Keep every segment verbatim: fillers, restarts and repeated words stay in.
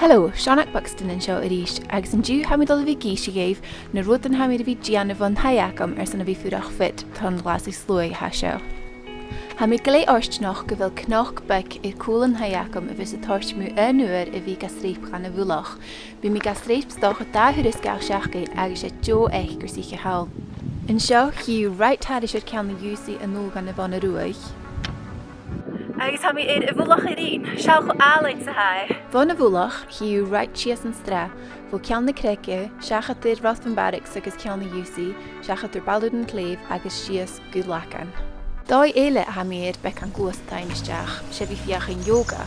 Hello, Seonag Buxton an seo a-rithist, agus an-diugh tha mi a' dol a bhith ag innse dhuibh na rudan a tha mi air a bhith a' dèanamh bhon taigh agam airson a bhith a' fuireach fit tron ghlas is sluaigh a tha seo. Tha mi glè fhortanach gu bheil cnoc beag air cùl an taigh agam a bhios a' toirt mu aon uair a bhith ga streap dhan a' mhullach. Bidh mi ga streap 's dòcha dà thuras gach seachdain agus 's e deagh eacarsaich a th' ann. An seo chì thu right thairis air Ceann a' Ghiùthsaich a' nùl dhan a' Bhun a' Ruaidh. Agus tha mi air a' mhullach a ruighinn, seall cho àlainn 's a tha e. Bhon a' mhullach chì thu right sìos an srath, bho Cheann na Creige, seachad air Ruthven Barracks agus Ceann a' Ghiùthsaich, seachad air Baile Ùr an t-Slèibh agus sìos gu Lagan. Dòigh eile a tha mi air beagan gluasad fhaighinn a-steach, 's e bhith a' feuchainn yoga.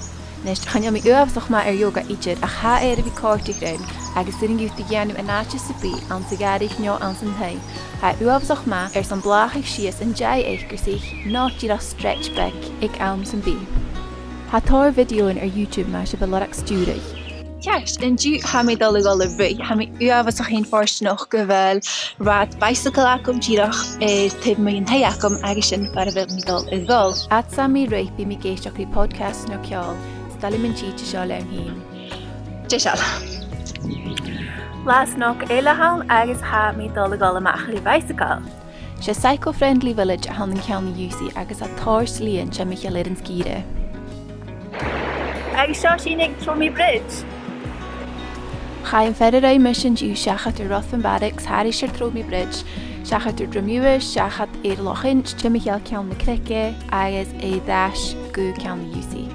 A-nis, chan eil mi uabhasach math air yoga idir, ach tha e air a bhith còrdadh rium, agus 's urrainn dhut a dhèanamh an àite sam bith, anns a' ghàrradh no anns an taigh. Tha e uabhasach math airson blàthachadh sìos an dèidh eacarsaich, no dìreach stretch beag aig àm sam bith. Tha tòrr bhideothan air YouTube ma tha sibh a' lorg stiùiridh. Ceart, an-diugh tha mi a' dol a dhol a ruith. Tha mi uabhasach fhèin fortanach gu bheil rathad bicycle agam dìreach air taobh a-muigh an taigh agam agus sin far a bheil mi a' dol a dhol. Fhad 's a tha mi a' ruith, bidh mi ag èisteachd ri podcast no ceòl, is toil leam an t-sìde seo leam fhìn. Deiseil. Latha snog eile a th' ann agus tha mi a' dol a dhol a-mach air a' bhicycle. 'S e cycle-friendly village a th' ann an Ceann a' Ghiùthsaich agus tha tòrr slighean timcheall air an sgìre. Agus seo sinn aig Tromie Bridge. Chaidh am fear a ruith mise an-diugh seachad air Ruthven Barracks, thairis air Tromie Bridge, seachad air Druim Iubhais, seachad air Loch Inch, timcheall Ceann na Creige, agus air ais gu Ceann a' Ghiùthsaich.